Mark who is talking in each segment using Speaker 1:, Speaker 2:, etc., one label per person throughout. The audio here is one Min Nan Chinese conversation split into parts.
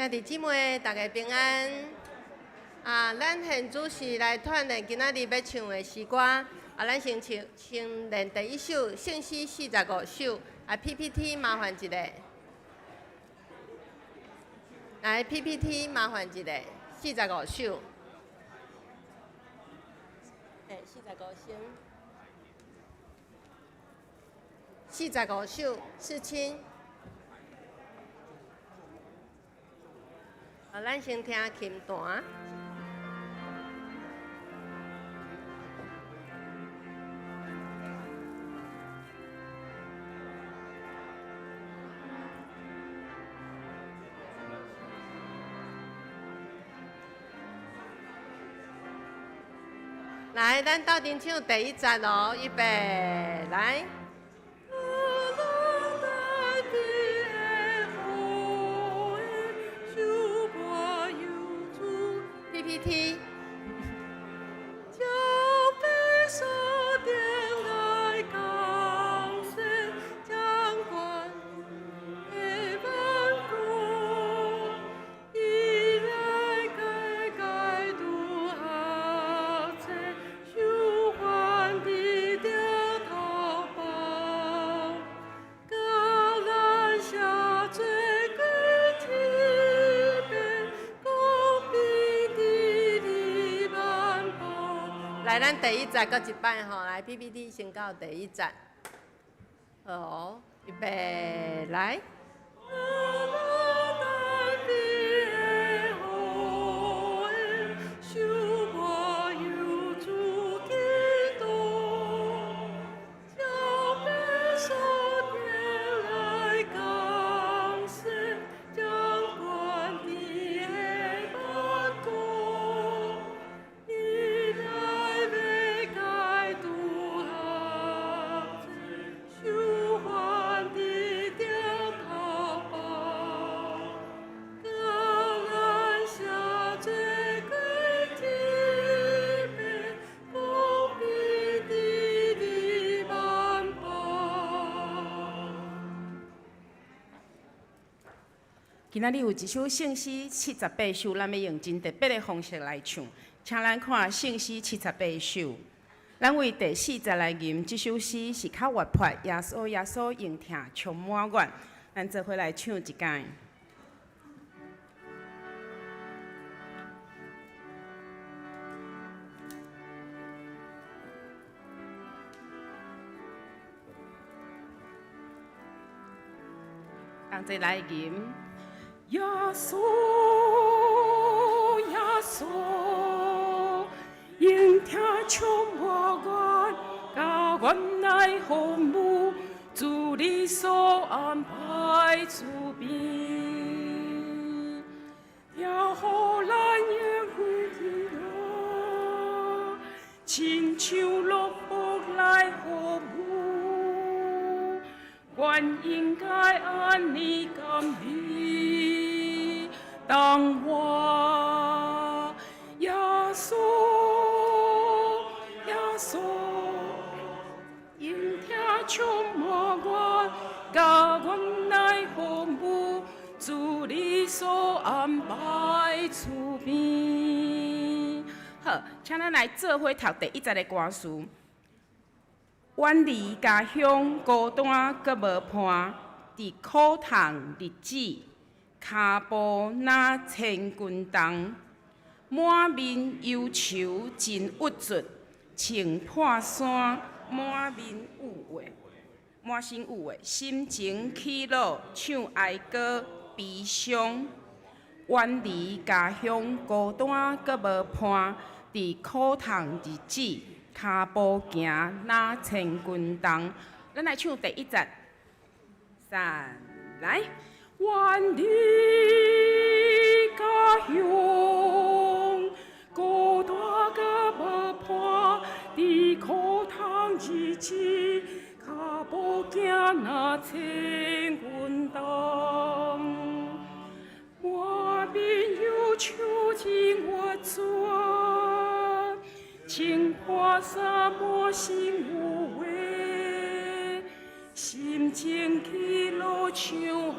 Speaker 1: 兄弟姊妹，大家平安。啊，咱現主時來鍛鍊今仔日欲唱的詩歌。啊，咱先唱，先練第一首聖詩45首。啊，PPT 麻煩一下。來，PPT 麻煩一下，四十五首。欸，四十五先。四十五首，四親。啊，咱先聽琴彈。來，咱鬥陣唱第一節哦，預備，來。PPT。來，咱第一節閣一擺吼，來 PPT 先到第一節，好，預備，來。
Speaker 2: 今仔日有一首聖詩78首，咱欲用真特別的方式來唱，請咱看聖詩七十八首。咱為第四節來吟這首詩是較活潑，耶穌耶穌應聽充滿願，咱做伙來唱一擺。同齊來吟。耶穌，耶穌，應聽充滿願，共阮來服務，主你所安排厝邊，聽予咱永遠喜樂，親像樂福來服務，阮應該按呢甘你當我耶穌，耶穌，應聽充滿願，共阮來服務，主你所安排厝邊。好，請咱來做伙讀第一節的歌詞。遠離家鄉，孤單閣無伴，佇苦痛日子，跤步若千斤重，滿面憂愁真鬱卒，穿破衫，滿面烏話，滿身烏話，心情起落，唱哀歌悲傷。遠離家鄉，孤單閣無伴，佇苦痛日子，跤步行若千斤重。咱來唱第一節，三來。遠離家鄉，孤單閣無伴，佇苦痛日子，跤步行若千斤重。滿面憂愁真鬱卒，穿破衫滿身烏話，心情起落唱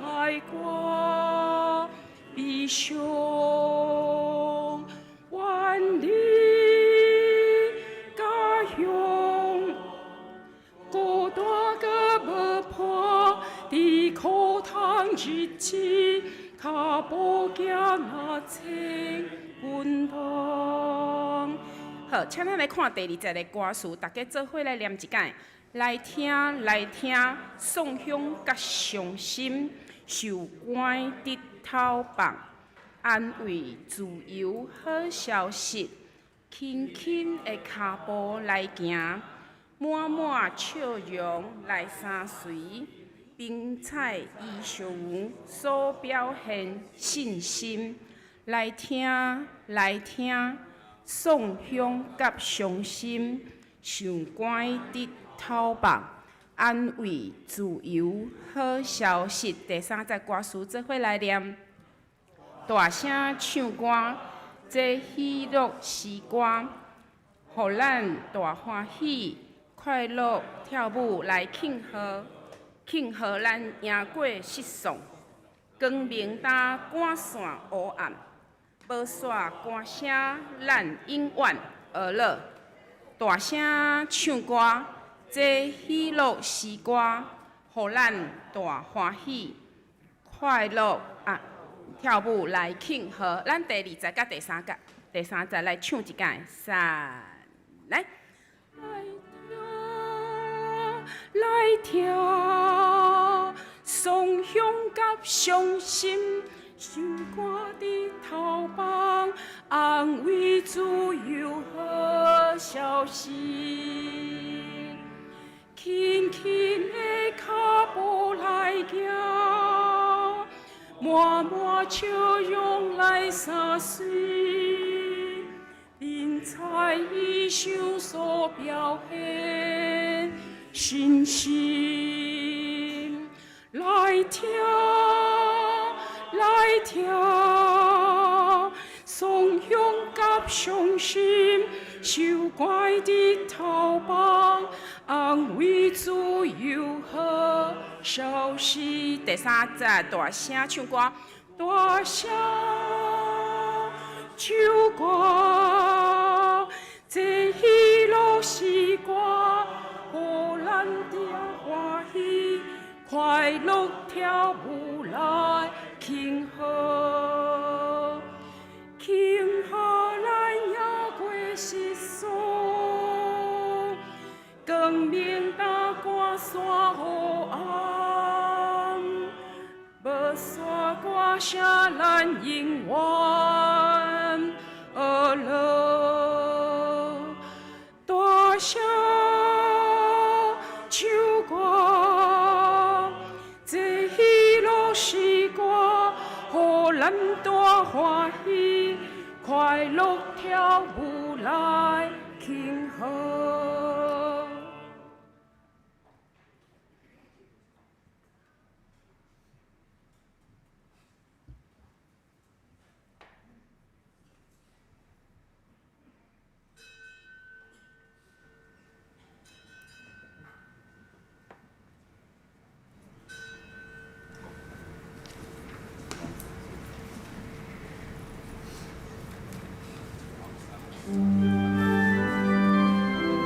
Speaker 2: 哀歌，悲上，遠離家鄉，孤單閣無伴，佇苦通日子，跤步行若千斤重。好，請咱來看第二節的歌詞，大家做伙來念一擺，來聽來聽，創傷佮傷心，受關直頭放，安慰自由好消息，輕輕的跤步來行，滿滿笑容來相隨，精彩衣裳所表現信心，來聽來聽，創傷佮傷心，受關直頭放，安慰自由好消息。第三節歌詞做伙來念，大聲唱歌，這喜樂詩歌，予咱大歡喜，快樂跳舞來慶賀，慶賀咱贏過失喪，光明擔趕散烏暗，無煞歌聲，咱永遠學樂，大聲唱歌，這喜樂詩歌，予咱大歡喜，快樂啊！跳舞來慶賀。咱第二節佮第三節，第三節來唱一擺，三來。來聽，來聽，創傷佮傷心，受趕直頭放，安慰自由好消息，輕輕的跤步來行，滿滿笑容來相隨，精彩衣裳所表現信心，來聽來聽，創傷佮傷心，受關直頭放，安慰自由好消息。第三節大聲唱歌，大聲唱歌，這喜樂詩歌，予咱大歡喜，快樂跳舞來慶賀，慶賀咱贏過失喪，光明擔趕散烏暗，無煞歌聲，咱永遠學樂，大聲唱歌，這喜樂詩歌，予咱大歡喜，快樂跳舞來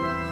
Speaker 2: 慶賀。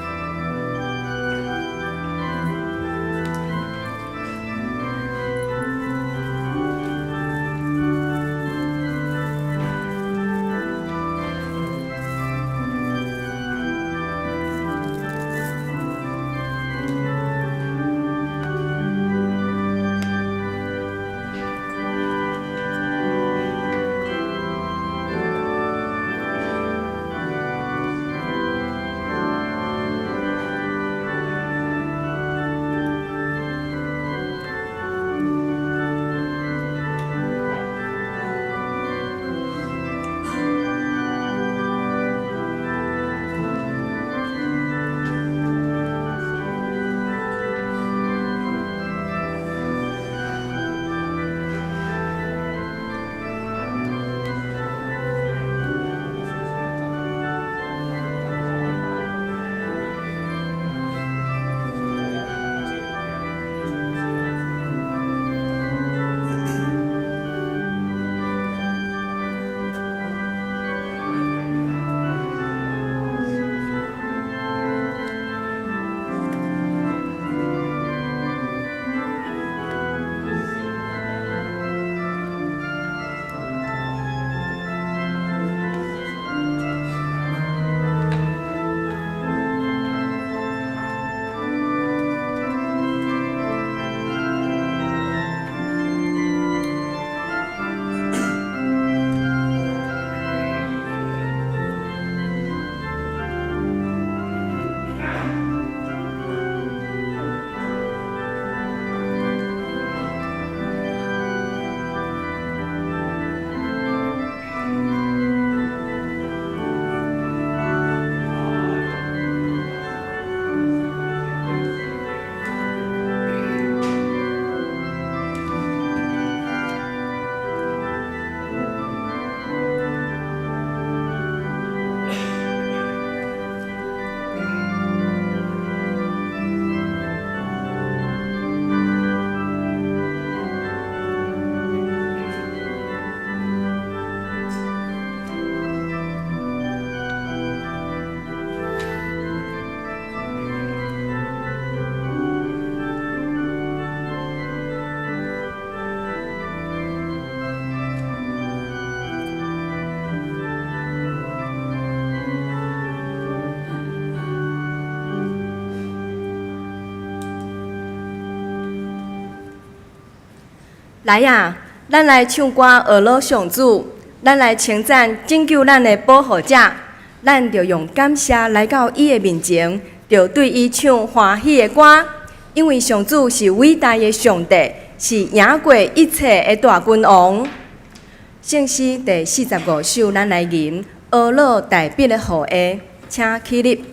Speaker 3: 來啊，咱來唱歌呵咾上主，咱來稱讚拯救咱的保護者。咱著用感謝來到伊的面前，著對伊唱歡喜的歌，因為上主是偉大的上帝，是贏過一切的大君王。聖詩第四十五首，咱來吟呵咾大衛的後裔，請起立。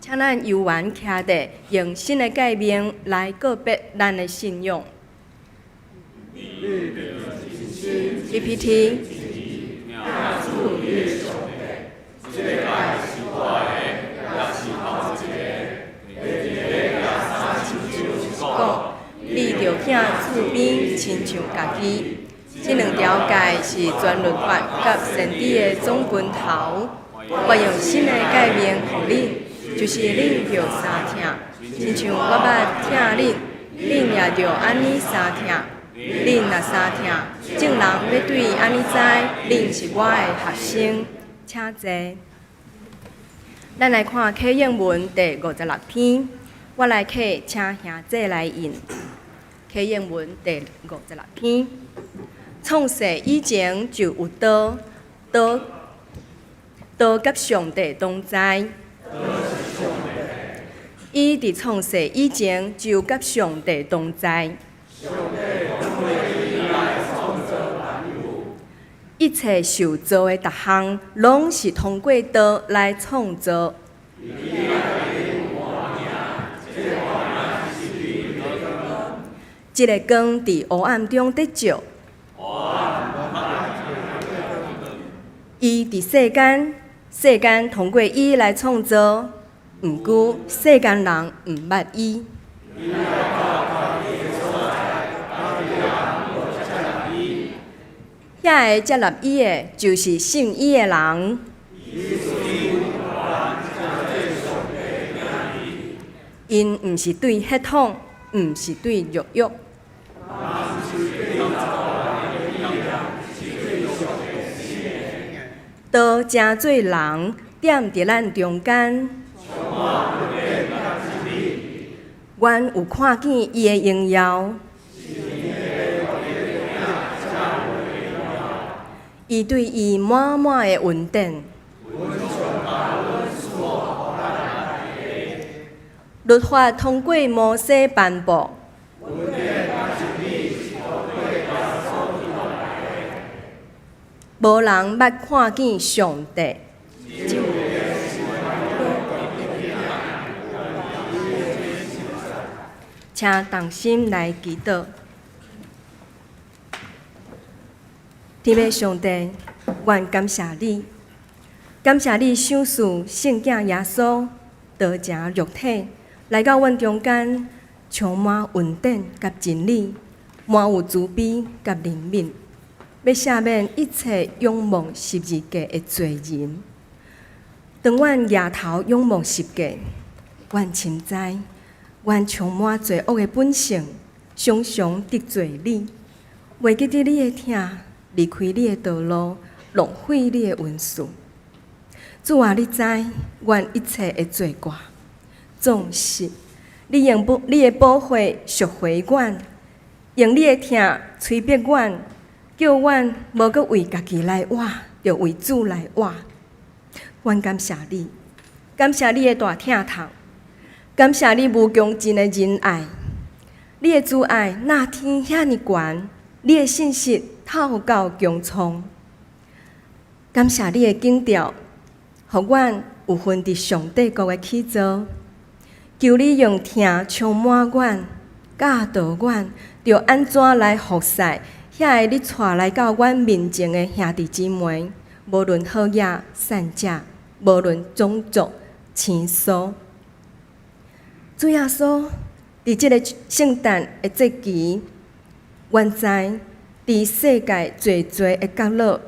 Speaker 3: 請咱猶原徛佇，用新的誡命來告別咱的信仰。PPT。講，你著疼厝邊親像家己。這兩條誡是全律法佮先知的總根頭。我用新的誡命予恁，就是恁著相疼，親像我捌疼恁，恁也著按呢相疼。恁若相疼，眾人欲對按呢知，恁是我的學生。請坐。咱來看啟應文第五十六篇，我來客請兄姊來印。啟應文第五十六篇，創世以前就有道，道道佮上帝同在。伊佇創世以前就佮上帝同在。一切受造的逐項，攏是通過道來創造。這个光佇黑暗中得照。伊佇世間，世間通過伊來創造，毋過世間人毋捌伊。遐个接納伊的，就是信伊的人。𪜶毋是對血統，毋是對肉欲。道成做人，踮佇咱中間。阮有看見伊的榮耀。伊對伊滿滿的恩典。律法通過摩西頒布。無人捌看見上帝。請同心來祈禱。天父上帝，阮感謝你，感謝你賞賜聖子耶穌道成肉體來到阮中間，充滿恩典佮真理，滿有慈悲佮憐憫，欲赦免一切仰望十字架的罪人。當阮舉頭仰望十架，阮深知，阮充滿罪惡的本性，常常得罪你，袂記得你的疼，離開你的道路，浪費你的恩賜。主啊，你知阮一切的罪過，總是你用你的寶血贖回阮，用你的疼催逼阮，叫阮無閣為家己來活，著為主來活。阮感謝你，感謝你的大疼痛，感謝你無窮盡的仁愛，你的慈愛若天遐爾懸，你的信實透到穹蒼。感謝你的警告，予阮有份佇上帝國的起造。求你用疼充滿阮，教導阮，著按怎來服侍遐个你帶來到阮面前的兄弟姊妹，無論好野善者，無論種族親疏。主耶穌，佇這个聖誕的節期，阮知佇世界濟濟的角落，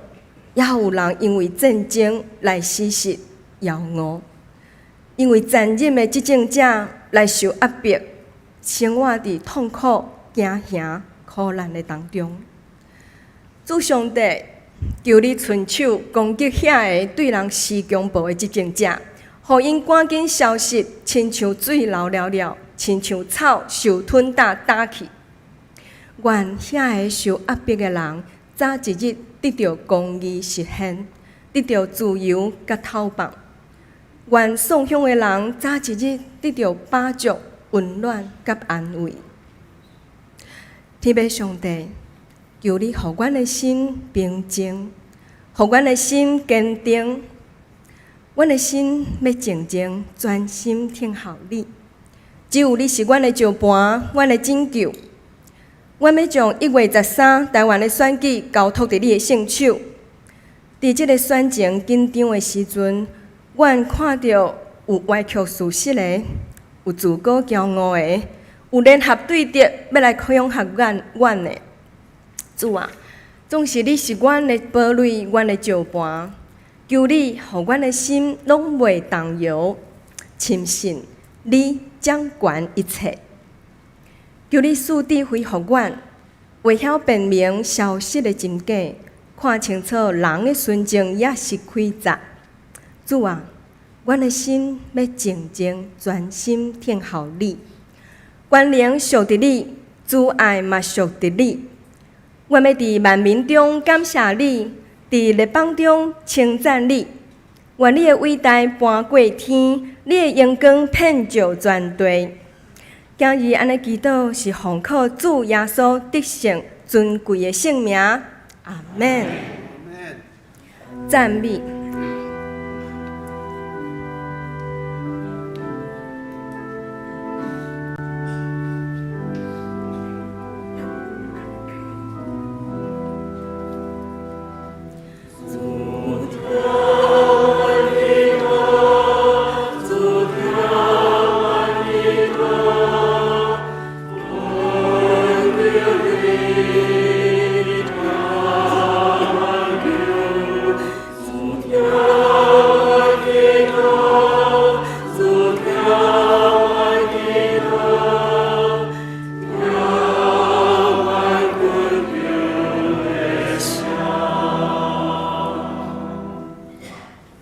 Speaker 3: 猶有人因為戰爭來死失枵餓，因為殘忍的執政者來受壓迫，生活佇痛苦、驚嚇、苦難的當中。主上帝，求你伸手攻擊遐个對人施強暴的執政者，予𪜶趕緊消失，親像水流了了，親像草受吞打打去。願遐个受壓迫的人，早一日得著公義實現，得著自由佮透放。願喪鄉的人，早一日得著飽足、溫暖佮安慰。天父上帝，求你予阮的心平靜，予阮的心堅定，阮的心欲靜靜專心等候你。只有你是阮的石磐，阮的拯救。阮欲將1月13台灣的選舉交託佇你的聖手。佇這个選情緊張的時陣，阮看著有歪曲事實的，有自高驕傲的，有聯合對敵欲來恐嚇阮的。主啊，總是你是阮的堡壘，阮的石磐。求你予阮的心攏袂動搖，深信你掌權一切。求你賜智慧予阮，會曉辨明消息的真假，看清楚人的純正抑是詭詐。主啊，阮的心欲靜靜專心等候你，權能屬佇你，慈愛嘛屬佇你。阮欲佇萬民中感謝你，佇列邦中稱讚你。願你的偉大搬過天，你的榮光遍照全地。今日按呢祈禱，是奉靠主耶穌得勝尊貴的聖名。阿們。讚美。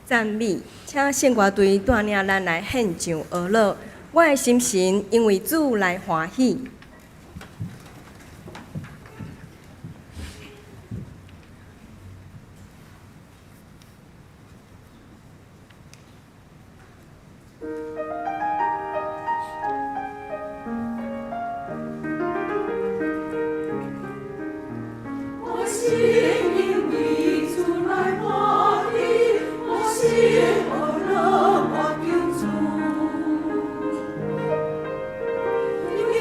Speaker 3: 讚美，請聖歌隊帶領咱來獻上哀樂。我的心神因為主來歡喜。
Speaker 4: 我心因為主來歡喜，我心歡樂我救主。因為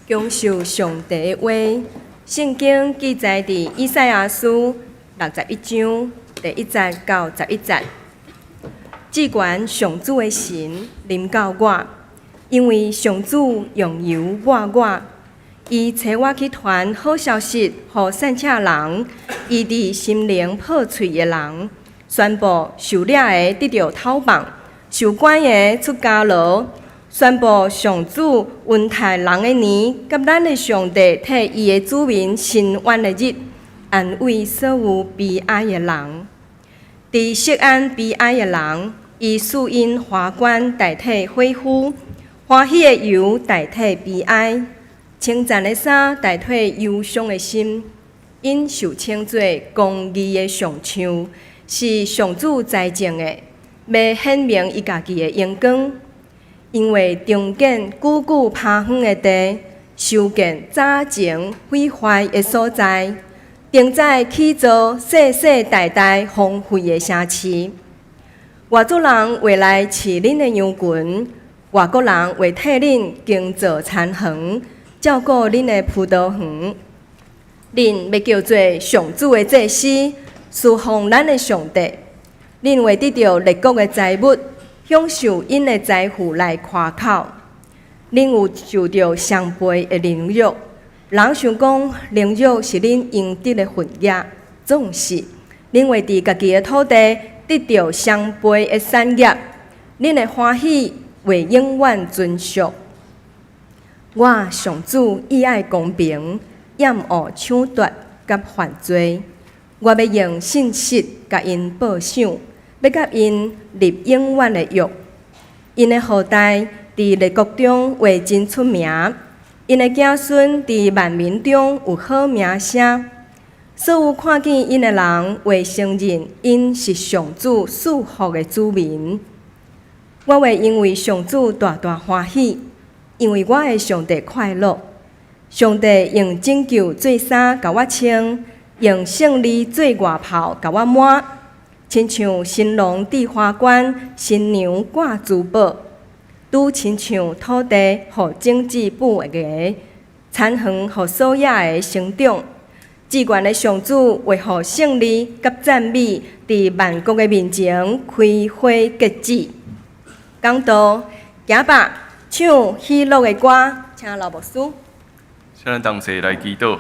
Speaker 3: 享受上帝的話，聖經記載佇以賽亞書61章第1節到11節。至懸上主的神臨到我，因為上主用油抹我，伊差我去傳好消息予散赤人，醫治心靈破碎的人，宣布受掠的得著討放，受關的出監牢，宣布上主恩待人的年，佮咱的上帝替伊的子民伸冤的日，安慰所有悲哀的人。佇錫安悲哀的人，伊賜𪜶華冠代替火灰，歡喜的油代替悲哀，稱讚的衫代替憂傷的心。𪜶受稱做公義的松樹，是上主栽種的，欲顯明伊家己的榮光。𪜶會重建久久拋荒的地，修建早前毀壞的所在，重再起造世世代代荒廢的城市。外族人會來飼恁的羊群，外國人會替恁耕作田園，照顧恁的葡萄園。恁欲叫做上主的祭司，事奉咱的上帝。恁會得著列國的財物，享受𪜶的財富來誇口。恁有受著雙倍的凌辱，人想講凌辱是恁應得的份額，總是恁會佇家己的土地得著雙倍的產業，恁的歡喜會永遠存續。我上主喜愛公平，厭惡搶奪佮犯罪。我欲用信實共𪜶報賞，欲佮𪜶立永遠的約。𪜶的後代佇列國中會真出名，𪜶的子孫佇萬民中有好名聲。所有看見𪜶的人會承認，𪜶是上主賜福的子民。我會因為上主大大歡喜，因為我的上帝快樂。上帝用拯救做衫共我穿，用勝利做外袍共我抹，親像新郎戴華冠，新娘掛珠寶，拄親像土地予種子哺芽，田園予草野的生長。至懸的上主會予勝利佮讚美，佇萬國的面前開花結籽。講道，行吧，唱喜樂的歌，請老牧師。
Speaker 5: 請咱同齊來祈禱。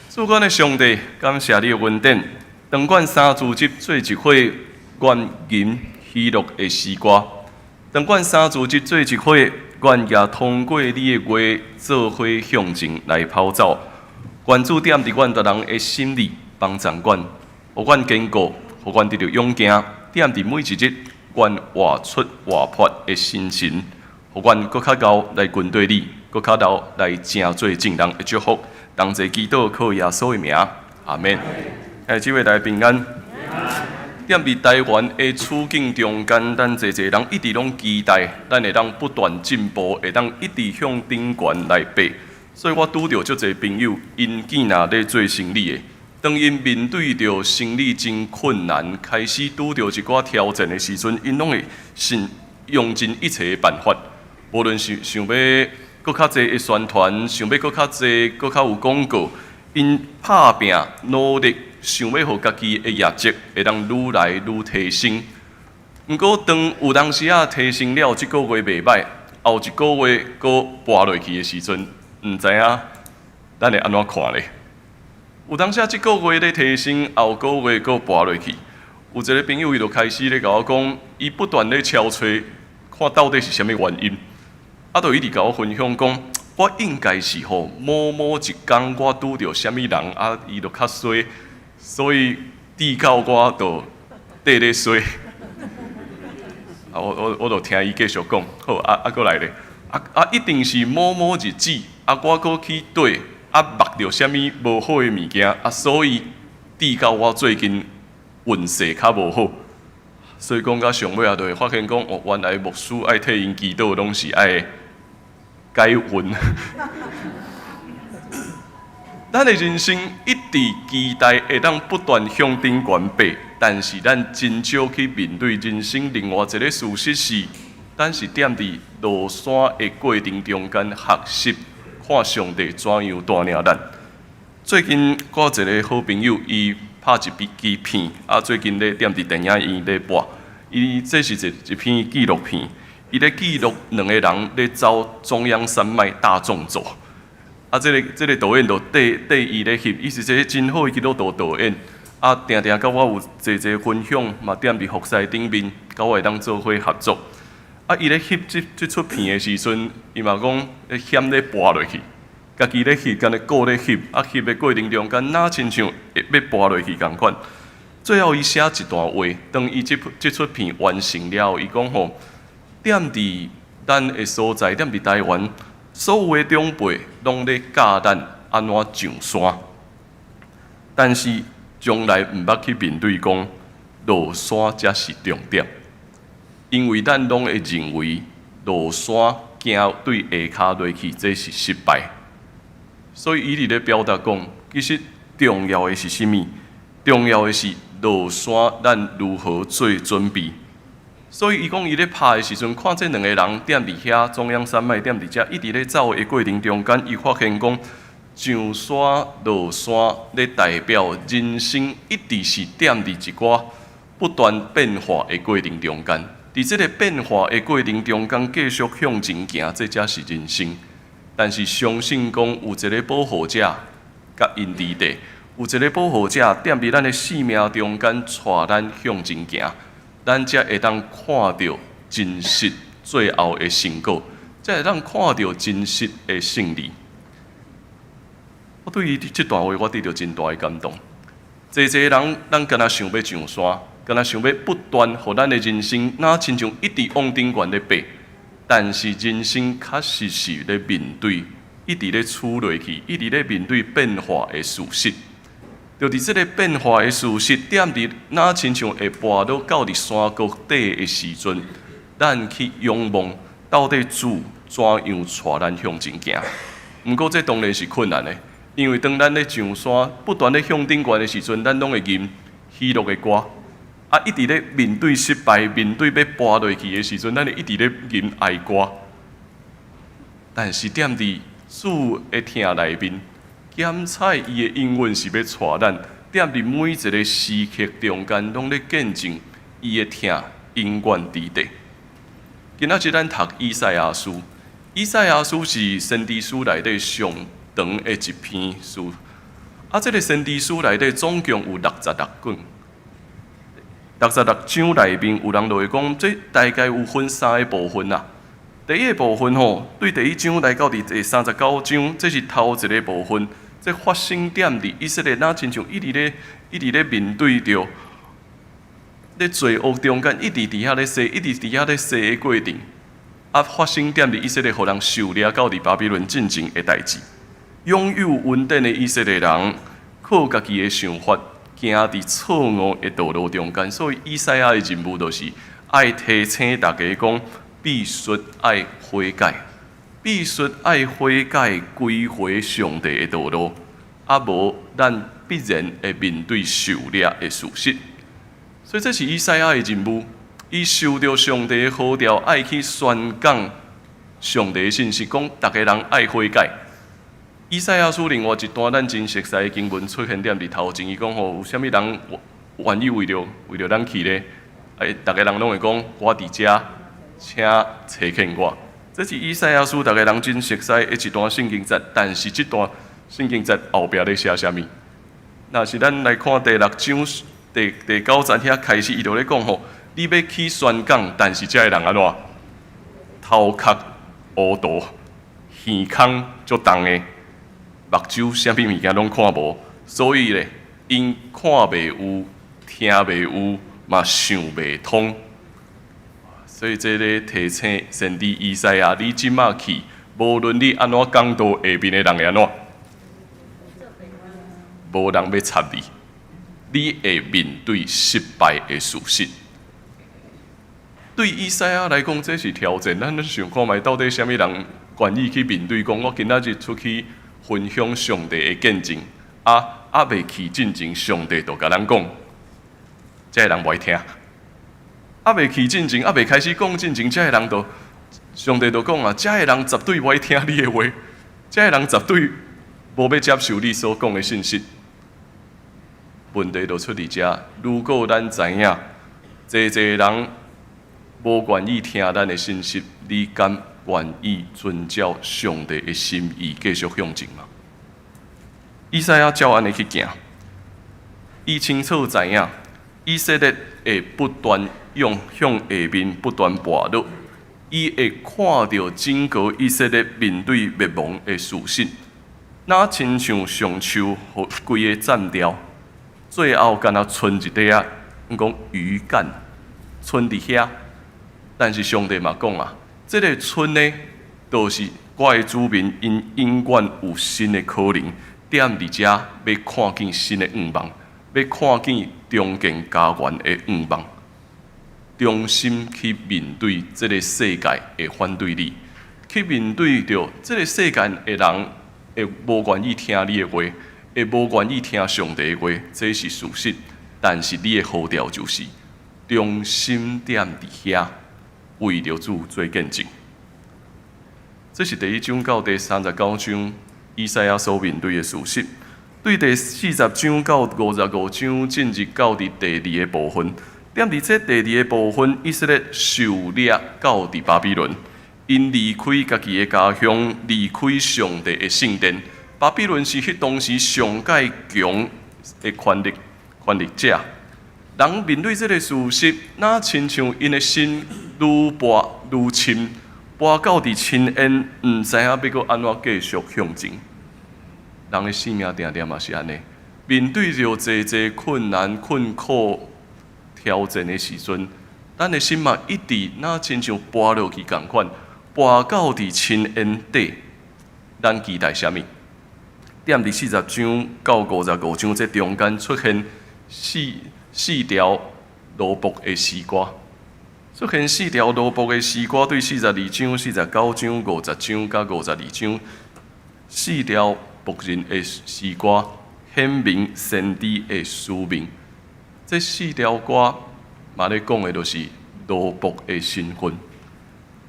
Speaker 5: 主阮的上帝，感謝你的恩典。當阮三主日做一伙願吟喜樂的詩歌，當阮三主日做一伙願也通過你的話做伙向前來跑走。願主踮佇阮逐人的心裡幫助阮，予阮堅固，予阮得著勇健。踮佇每一日，阮活出活潑的心情，予阮閣較𠢕來跟隨你，閣較𠢕來成做眾人的祝福。同齊祈禱，靠耶穌的名，阿們。哎，這位大家平安。踮佇台灣的處境中間，咱濟濟人一直攏期待，咱會當不斷進步，會當一直向頂懸來爬。所以我拄著足濟朋友，𪜶囝若咧做生理的，當𪜶面對著生理真困難，開始拄著一寡挑戰的時陣，𪜶攏會想用盡一切的辦法，無論是想欲閣較濟的宣傳，想欲閣較濟、閣較有廣告，𪜶拍拚努力，想欲予家己的業績會當愈來愈提升。毋過，當有當時仔提升了，這個月袂䆀，後一個月閣跋落去的時陣，毋知影咱會按怎看咧？有當時仔這個月咧提升，後個月閣跋落去。有一個朋友伊就開始咧共我講，伊不斷咧敲揣，看到底是啥物原因。啊，就一直共我分享講，我應該是吼某某一工我拄著啥物人，啊，伊就較衰，所以致到我就綴咧衰。啊，我就聽伊繼續講，好啊啊，閣來咧，啊啊，一定是某某日子，啊，我閣去綴，啊，目著啥物無好的物件，啊，所以致到我最近運勢較無好。所以講到上尾仔，就會發現講，哦，原來牧師愛替𪜶祈禱，攏是愛解運。咱的人生一直期待會當不斷向頂懸爬，但是咱真少去面對人生另外一個事實是，咱是踮佇落山的過程中間學習，看上帝怎樣帶領咱。最近我一個好朋友，伊拍一支片，啊，最近咧踮佇電影院咧播。伊這是一一篇紀錄片，伊咧記錄兩個人咧走中央山脈大縱走。啊，這個導演就綴綴伊咧翕，伊是一個真好的基督徒導演。啊，定定佮我有濟濟分享，嘛踮佇服侍頂面，佮我會當做伙合作。啊，伊咧翕這齣片的時陣，伊嘛講險咧跋落去，家己咧翕，敢若顧咧翕，啊，翕的過程中間，若親像會欲跋落去仝款。最後，伊寫一段話，當伊這齣片完成了後，伊講吼，踮佇咱的所在，踮佇台灣，所有的長輩攏咧教咱按怎上山，但是從來毋捌去面對講落山才是重點，因為咱攏會認為落山行對下跤落去，這是失敗。所以伊佇咧表達講，其實重要的是啥物？重要的是落山，咱如何做準備？所以伊講伊咧拍的時陣，看這兩個人踮佇遐中央山脈踮佇遮，一直咧走的過程中間，伊發現講上山落山咧代表人生一直是踮佇一寡不斷變化的過程中間。佇這個變化的過程中間，繼續向前行，這才是人生。但是相信講有一個保護者佮𪜶佇底，有一個保護者踮佇咱的生命中間，帶咱向前行，咱才會當看著真實最後的成果，才會當看著真實的勝利。我對於這段話，我得著真大的感動。濟濟人，咱敢若想欲上山，敢若想欲不斷予咱的人生，若親像一直往頂懸咧爬，但是人生確實是咧面對，一直咧處落去，一直咧面對變化的事實。就佇這個變化的事實，踮佇若親像會跋倒到佇山谷底的時陣，咱去仰望到底主怎樣帶咱向前行。毋過這當然是困難的，因為當咱咧上山，不斷咧向頂懸的時陣，咱攏會吟喜樂的歌。啊，一直咧面對失敗，面對欲跋落去的時陣，咱會一直咧吟哀歌。但是踮佇主的疼內面，檢採伊的應允是欲帶咱，踮佇每一個時刻中間，攏咧見證伊的疼永遠佇底。今仔日咱讀以賽亞書，以賽亞書是先知書內底上長的一篇書。啊，這個先知書內底總共有六十六卷，六十六章內面有人就會講，這大概有分三個部分啦。第一個部分吼，對第一章來到佇第39章，這是頭一個部分。這發生踮佇以色列，若親像一直咧面對著咧罪惡中間，一直佇遐咧踅，一直佇遐咧踅的過程。啊，發生踮佇以色列，予人受掠到佇巴比倫進前的代誌。擁有恩典的以色列人，靠家己的想法，行佇錯誤的道路中間。所以以賽亞的任務就是愛提醒大家講，必須愛悔改，必須愛悔改，歸回上帝的道路。啊，無咱必然會面對受掠的事實。所以這是以賽亞的任務，伊受著上帝的呼召，愛去宣講上帝的信息，講逐个人愛悔改。以賽亞書另外一段咱真熟悉的經文出現踮佇頭前，伊講吼，有啥物人願意為著咱去咧？哎，逐个人攏會講，我佇遮，請差遣我。這是以賽亞書逐个人真熟悉的一段聖經節，但是這段聖經節後壁咧寫啥物？若是咱來看第六章第九節遐開始，伊就咧講吼，你欲去宣講，但是遮的人按怎？頭殼烏塗，耳空足重的，目睭啥物物件攏看無，所以咧，𪜶看袂有，聽袂有，嘛想袂通。所以這咧提醒先知以賽亞，你這馬去，無論你按怎講道，下面的人會按怎？無人欲插你，你會面對失敗的事實。對以賽亞來講，這是挑戰。咱想看覓，到底啥物人願意去面對？講我今仔日出去分享上帝的見證，啊，猶未去進前，上帝就共咱講，這个人無愛聽。猶未去進前，猶未開始講進前，遮的人就上帝就講啊，遮的人絕對無愛聽你的話，遮的人絕對無欲接受你所講的信息。問題就出佇遮。如果咱知影，濟濟人無願意聽咱的信息，你敢願意遵照上帝的心意繼續向前嗎？以賽亞照按呢去行，伊清楚知影，以色列會不斷用向下面不斷跋落，伊會看著整個以色列面對滅亡的事實，若親像橡樹予規个斬掉，最後干焦賰一塊仔，講餘幹賰佇遐。但是上帝嘛講啊，這個賰呢，就是我的子民，𪜶永遠有新的可能，踮佇遮欲看見新的願望，欲看見重建家園的願望，忠心去面對這个世界會反對你，去面對著這个世界的人會無願意聽你的話，會無願意聽上帝的話，這是事實。但是你的呼召就是忠心踮佇遐，為著主做見證。這是第一章到第39章以賽亞所面對的事實。對第40章到55章進入到佇第二个部分。踮佇這第二个部分，以色列受掠到佇巴比倫，𪜶離開家己的家鄉，離開上帝的聖殿。巴比倫是彼當時上蓋強的權力者。人面對這个事實，若親像𪜶的心愈跋愈深，跋到佇深淵，毋知影欲閣按怎繼續向前。人的生命定定嘛是按呢，面對著濟濟困難、困苦、挑戰的時陣，咱的心嘛一直若親像跋落去仝款，跋到佇深淵底。咱期待啥物？踮佇40章到55章這中間出現四條奴僕的詩歌，出現四條奴僕的詩歌，對42章、49章、50章佮52章，四條僕人的詩歌，顯明先知的使命。這四條歌嘛咧講的，就是奴僕的身份。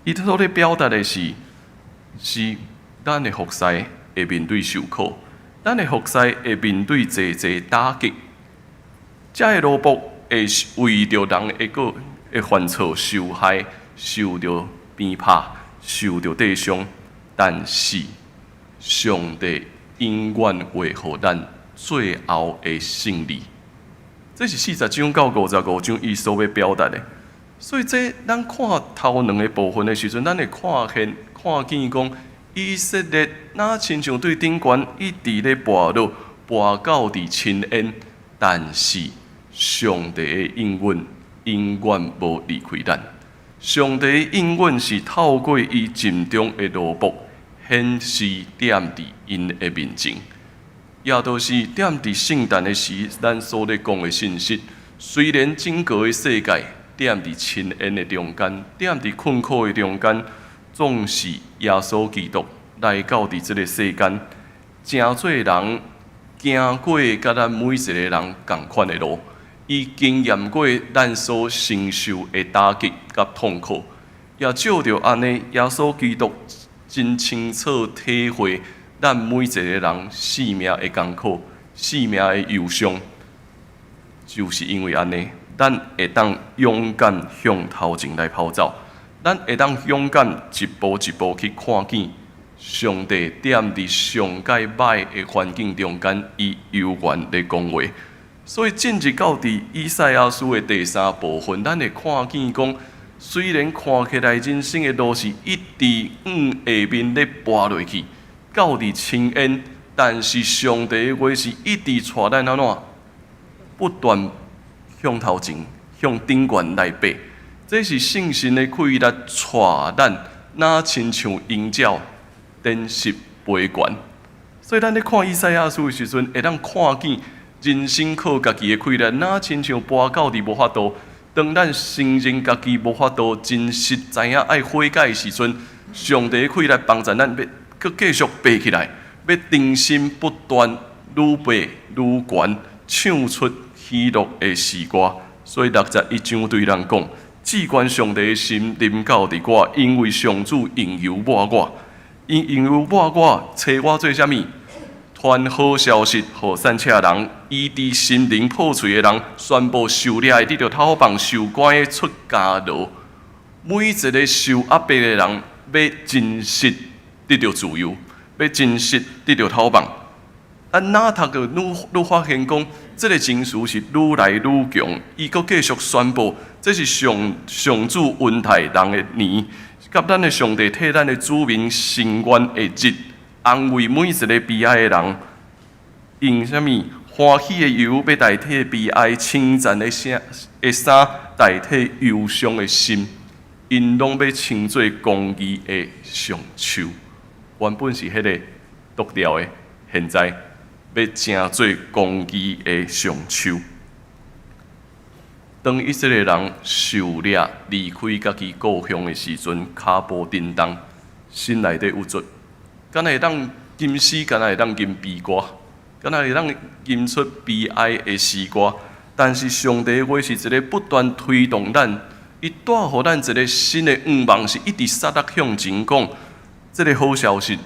Speaker 5: 伊所咧表達的是，是咱的服侍會面對受苦，咱的服侍會面對濟濟打擊。遮的奴僕會為著人會閣會犯錯、受害、受著鞭拍、受著釘傷，但是上帝永遠會予咱最後的勝利。這是40章到55章伊所欲表達的。所以這咱看頭兩个部分的時陣，咱會看見講以色列若親像對頂懸一直咧跋落，跋到佇深淵，但是上帝的應允永遠無離開咱。上帝的應允是透過伊陣中的奴僕顯示踮佇𪜶的面前，也就是踮佇聖誕的時，咱所咧講的信息。雖然整個的世界踮佇深淵的中間，踮佇困苦的中間，總是耶穌基督來到佇這个世間，成做人行過佮咱每一个人仝款的路，伊經驗過咱所承受的打擊佮痛苦，也藉著按呢，耶穌基督真清楚體會咱每一个人生命的艱苦、生命的憂傷，就是因為按呢，咱會當勇敢向頭前來跑走，咱會當勇敢一步一步去看見上帝踮佇上蓋歹的環境中間，伊猶原咧講話。所以進入到佇以賽亞書的第三部分，咱會看見講，雖然看起來人生的路是一直往下面咧跋落去，到佇深淵，但是上帝的話是一直帶咱按怎不斷向頭前、向頂懸來爬。這是聖神的氣力帶咱，若親像鷹鳥展翅飛懸。所以咱咧看以賽亞書的時陣，會當看見人生靠家己的氣力，若親像跋到佇無法度。當咱承認家己無法度，真實知影愛悔改的時陣，上帝的氣力幫助咱，欲閣繼續爬起來，欲重新不斷愈爬愈懸，唱出喜樂的詩歌。所以61章對咱講，至懸上帝的心臨到佇我，因為上主用油抹我，伊用油抹我，差我做啥物？傳好消息予散赤人，醫治心靈破碎的人，宣布受掠的得著釋放，受關的出監牢。每一个受壓迫的人，欲真實得著自由，欲真實得著釋放。啊，若讀著愈愈發現講，這个情緒是愈來愈強，伊閣繼續宣布，這是上上主恩待人的年，佮咱的上帝替咱的子民伸冤的日，安慰每一个悲哀的人，用啥物歡喜的油欲代替悲哀，稱讚的聲的衫代替憂傷的心，𪜶攏欲稱做公義的橡樹。原本是彼个毒掉的，現在欲成做公義的橡樹。當以色列人受掠離開家己故鄉的時陣，跤步震動，心內底鬱卒，敢若會當吟詩，敢若會當吟悲歌，敢若會當吟出悲哀的詩歌。但是上帝話是一个不斷推動咱，伊帶予咱一个新的願望，是一直殺力向前講。這个好消息，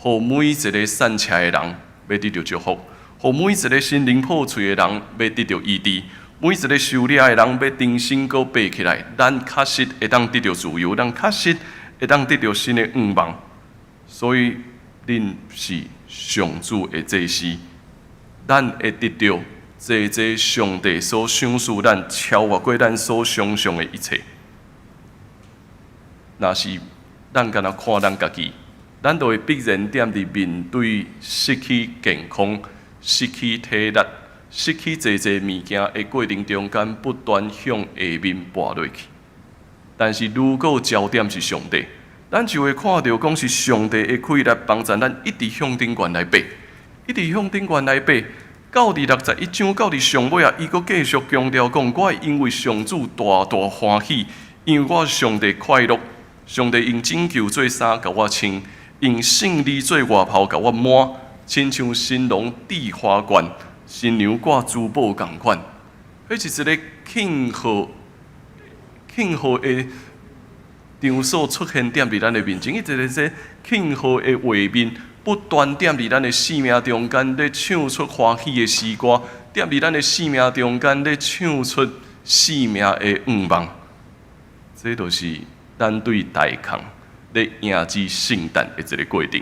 Speaker 5: 予每一个散赤的人欲得著祝福，予每一个心靈破碎的人欲得著醫治，每一个受掠的人欲重新閣爬起來。咱確實會當得著自由，咱確實會當得著新的願望。所以，恁是上主的祭司，咱會得著濟濟上帝所賞賜咱超越過咱所想象的一切。若是咱干焦看咱家己，咱就會必然踮佇面對失去健康、失去體力、失去濟濟物件的過程中間，不斷向下面跋落去。但是如果焦點是上帝，咱就會看著講是上帝的氣力幫助咱一直向頂懸來爬，一直向頂懸來爬。到佇61章，到佇上尾啊，伊閣繼續強調講，我會因為上主大大歡喜，因為我上帝快樂，上帝用拯救做衫共我穿，用勝利做外袍共我抹，親像新郎戴花冠，新娘掛珠寶仝款。彼是一个慶賀慶賀的場所出現踮佇咱的面前，伊一个這慶賀的畫面不斷踮佇咱的生命中間咧唱出歡喜的詩歌，踮佇咱的生命中間咧唱出生命的願望。這就是咱對大崁咧迎接聖誕的一个過程。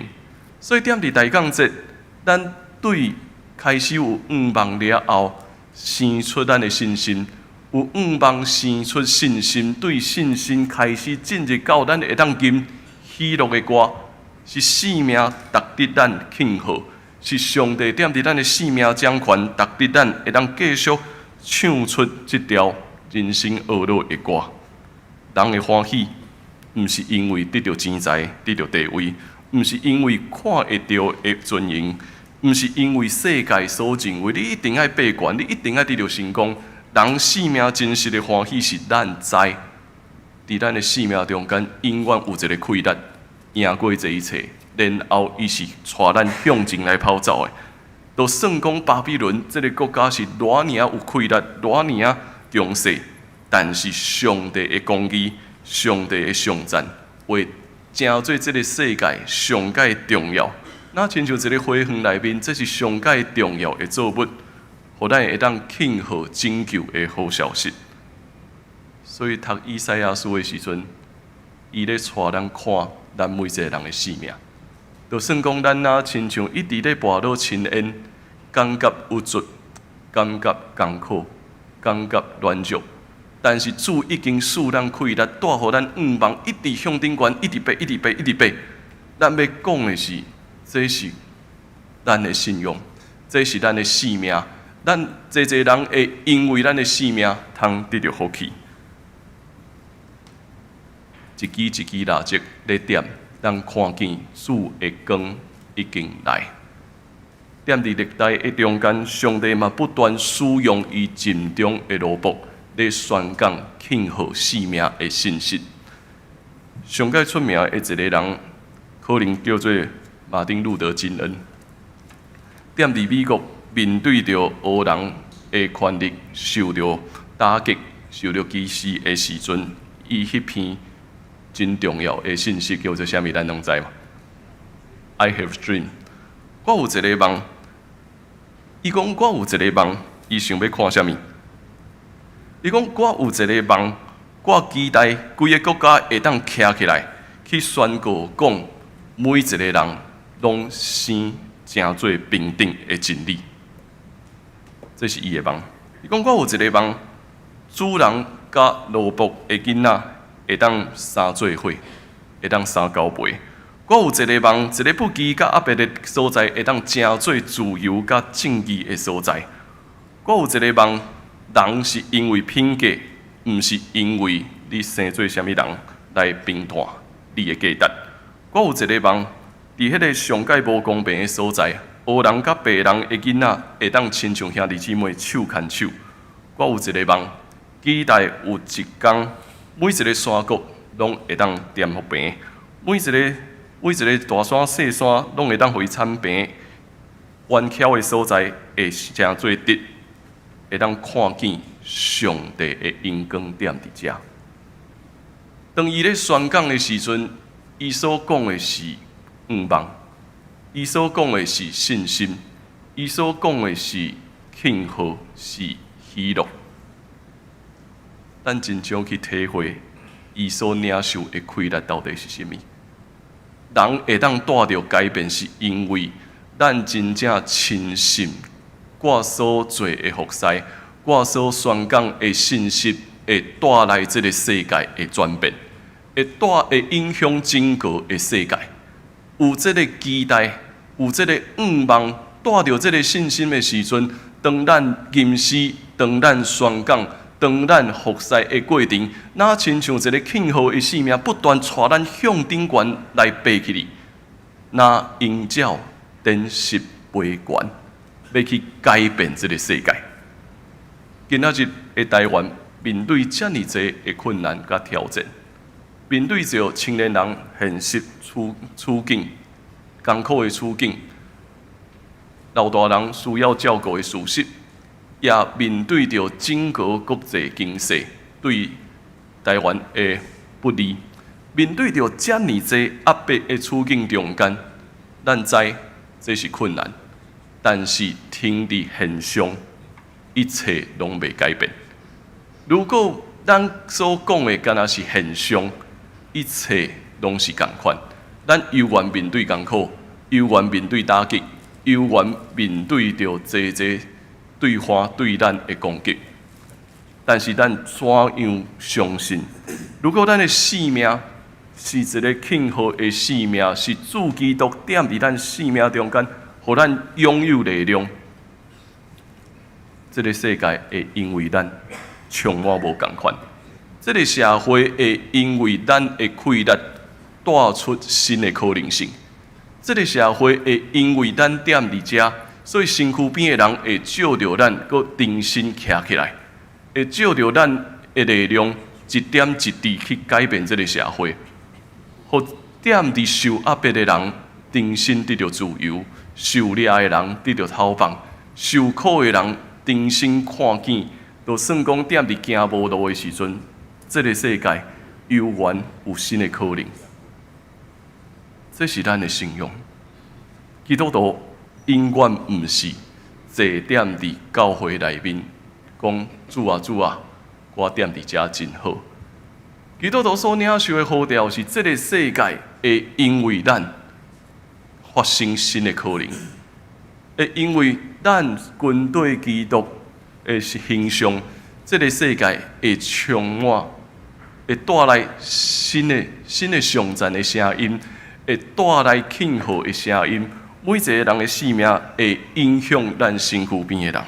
Speaker 5: 所以踮佇大崁節，咱對開始有願望了後，生出咱的信心，有願望生出信心，對信心開始進入到咱會當吟喜樂的歌，是生命值得咱慶賀，是上帝踮佇咱的生命掌權，值得咱會當繼續唱出這條人生樂樂的歌。人會歡喜，毋是因為得著錢財、得著地位，毋是因為看會著的尊榮，毋是因為世界所認為你一定愛爬懸，你一定愛得著成功。人生命真實的歡喜是咱知，佇咱的生命中間，永遠有一个氣力贏過這一切，然後伊是帶咱向前來跑走的。就算講巴比倫這个國家是偌爾有氣力，偌爾強勢，但是上帝的公義、上帝的賞讚，會成做這个世界上蓋重要。若親像一个花園內面，這是上蓋重要的作物，予咱會當慶賀拯救的好消息。所以讀以賽亞書的時陣，伊咧帶咱看咱每一个人的生命。就算講咱若親像一直咧跋落深淵，感覺鬱卒，感覺艱苦，感覺軟弱，但是主已經賜咱氣力，帶予咱願望，一直向頂懸，一直爬，一直爬，一直爬。咱欲講的是，這是咱的信仰，這是咱的生命。咱濟濟人會因為咱的生命，通得著福氣。一支一支蠟燭咧點，咱看見主的光已經來。踮佇歷代的中間，上帝嘛不斷使用伊盡忠的奴僕，咧宣講慶賀生命的信息。上蓋出名的一个人，可能叫做馬丁路德金恩。踮佇美國面對著黑人的權力受著打擊、受著歧視的時陣，伊彼篇真重要的信息叫做啥物？咱攏知無？I have dream。我有一个夢，伊講我有一个夢，伊想欲看啥物？伊講我有一个夢，我期待規个國家會當徛起來，去宣告講每一個人攏生成做平等的真理。這是伊的夢。伊講我有一个夢，主人佮奴僕的囡仔會當相做伙，會當相交陪。我有一个夢，一個不羈佮壓迫的所在，會當成做自由佮正義的所在。我有一个夢，人是因為品格，毋是因為你生做啥物人來評斷你的價值。我有一个夢，佇彼个上蓋無公平的所在，黑人佮白人的囡仔會當親像兄弟姊妹手牽手。我有一个夢，期待有一工，每一个山谷攏會當顛覆平，每一個大山細山攏會當予伊鏟平，彎曲的所在會成做直，會當看見上帝的榮光踮佇遮。當伊咧宣講的時陣，伊所講的是願望，伊所講的是信心，伊所講的是慶賀，是喜樂。咱真少去體會伊所領受的氣力到底是啥物。人會當帶著改變，是因為咱真正深信我所做的服侍，我所宣講的信息，會帶來這個世界的轉變，會影響整個的世界。有這个期待，有這个願望，帶著這个信心的時陣，當咱吟詩，當咱宣講，當咱服侍的過程，若親像一个慶賀的生命，不斷帶咱向頂懸來爬起去，若鷹鳥展翅飛懸，欲去改變這个世界。今仔日的台灣面對遮爾濟的困難佮挑戰，面對著青年人現實處境、艱苦的處境，老大人需要照顧的事實，也面對著整個國際經濟對台灣的不利，面對著遮爾濟壓迫的處境中間，咱知這是困難，但是停佇現象，一切攏袂改變。如果咱所講的敢若是現象，一切攏是仝款。咱猶原面對艱苦，猶原面對打擊，猶原面對著濟濟對方對咱的攻擊。但是咱怎樣相信？如果咱的生命是一个慶賀的生命，是主基督踮佇咱生命中間，予咱擁有力量，這个世界會因為咱充滿無仝款。這个社會會因為咱的氣力帶出新的可能性。這个社會會因為咱踮佇遮，所以身軀邊的人會借著咱，閣重新徛起來，會借著咱的力量，一點一滴去改變這个社會，予踮佇受壓迫的人重新得著自由，受掠的人得著解放，受苦的人重新看見，就算講踮佇行無路的時陣，這个世界猶原有新的可能。這是咱的信仰。基督徒永遠毋是坐踮佇教會內面講主啊主啊，我踮佇遮真好。基督徒所領受的呼召是這个世界會因為咱發生新的可能，會因為咱跟綴基督的形象，這个世界會充滿，會帶來新的頌讚的聲音，會帶來慶賀的聲音。每一个人的生命會影響咱身軀邊的人。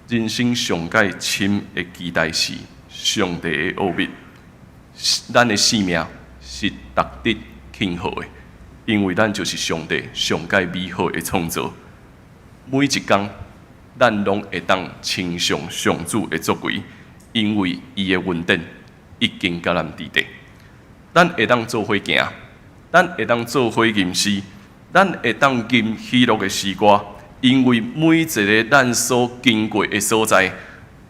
Speaker 5: 人生上蓋深的期待是上帝的奧秘。咱的生命是值得慶賀的，因為咱就是上帝上蓋美好的創造。每一工，咱攏會當親像上主的作為，因為伊的恩典已經佮咱佇底。咱會當做伙行，咱會當做伙吟詩，咱會當吟喜樂的詩歌，因為每一个咱所經過的所在，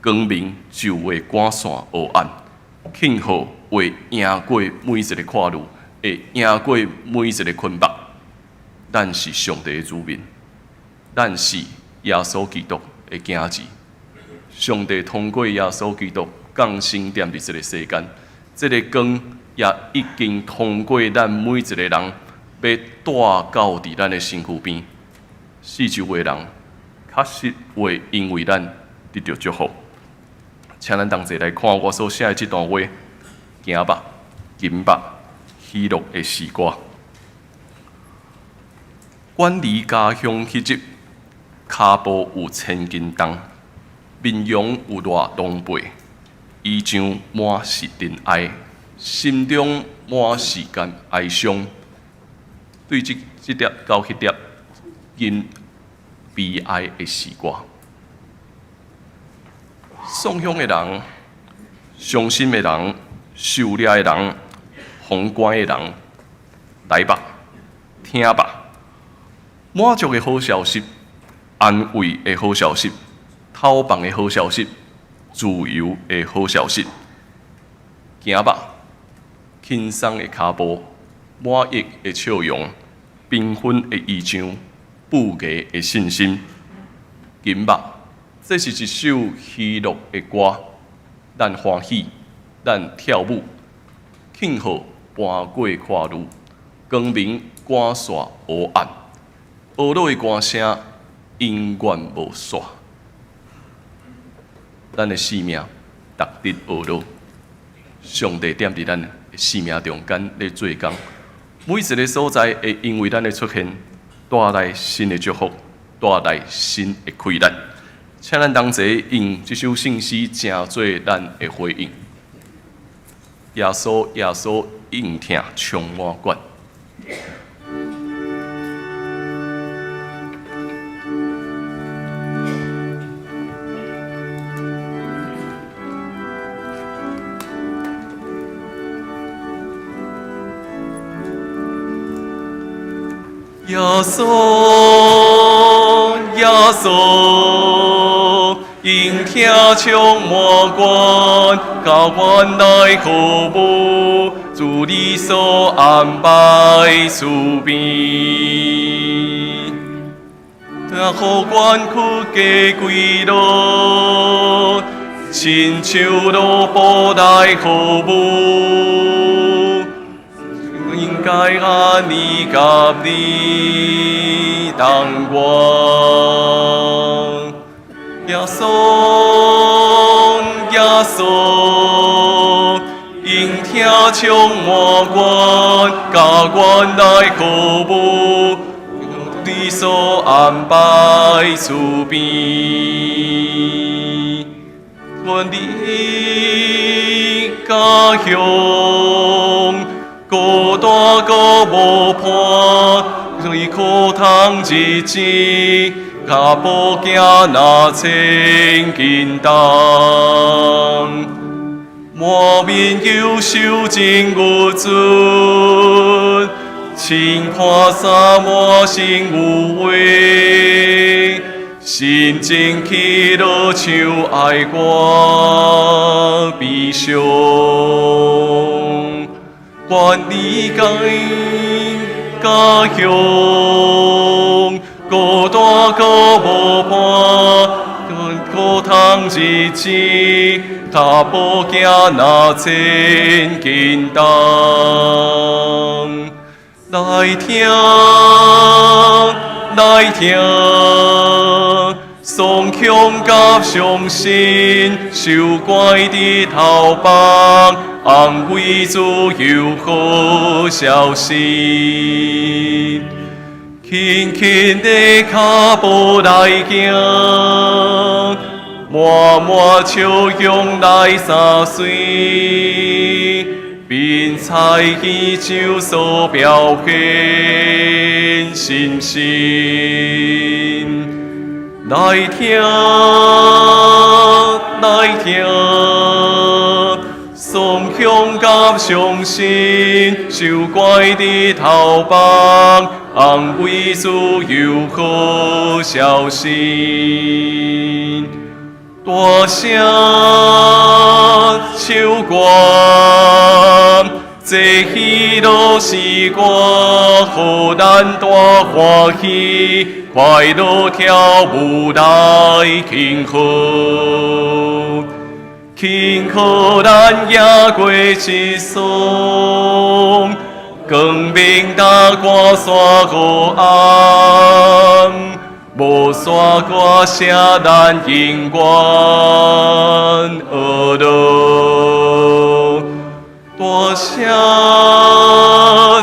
Speaker 5: 光明就會趕散黑暗，慶賀會贏過每一个跨慮，會贏過每一个捆綁。咱是上帝的子民，咱是耶穌基督的囝兒。上帝通過耶穌基督降生踮佇這个世間，這个光也已經通過咱每一个人，欲帶到佇咱的身軀邊。四周圍的人確實會因為咱得著祝福。請咱同齊來看我所寫的這段話，行吧，行吧，喜樂的詩歌。遠離家鄉彼日，跤步有千斤重，面容有偌狼狽，衣裳滿是塵埃，心中滿是感哀傷。對這粒到彼粒，因悲哀的詩歌。喪鄉的人、傷心的人、受掠的人、封關的人，來吧，聽吧，滿足的好消息，安慰的好消息，透放的好消息，自由的好消息。行吧，輕鬆的跤步，滿溢的笑容，繽紛的衣裳，富額的信心。行吧，這是一首喜樂的歌，咱歡喜，咱跳舞，慶賀搬過跨慮，光明趕散黑暗，哀樂的歌聲永遠無煞。咱的生命值得哀樂，上帝踮佇咱的生命中間咧做工，每一个所在會因為咱的出現帶來新的祝福，帶來新的氣力。請咱同齊用這首聖詩，成做咱的回應。耶穌，耶穌，應聽充滿管。耶穌，耶穌，應聽充滿管，共阮來服務，主你所安排厝邊，予阮屈家歸樂，親像奴僕來服務。應該按呢佮你同往，耶穌，耶穌，應聽充滿管，共阮來服務，你所安排厝邊，遠離家鄉。孤單閣無伴，為苦通日子，跤步行若千斤重，滿面憂愁真鬱卒，穿破衫滿身污穢，心情起落像哀歌悲傷。遠離家鄉，孤單閣無伴，苦通日子，跤步行若千斤重。來聽，來聽，喪鄉佮傷心，受關佇頭房。安慰自由好消息，輕輕的跤步來行，滿滿笑容來相隨，憑彩衣裳所表現信心，來聽，來聽。喪鄉佮傷心，受關佇頭房，安慰自由好消息。帶大聲唱歌，這喜樂詩歌，予咱大歡喜，快樂跳舞來慶賀，慶賀咱贏過一場，光明踏過山黑暗。無山歌聲，咱永遠學樂。大聲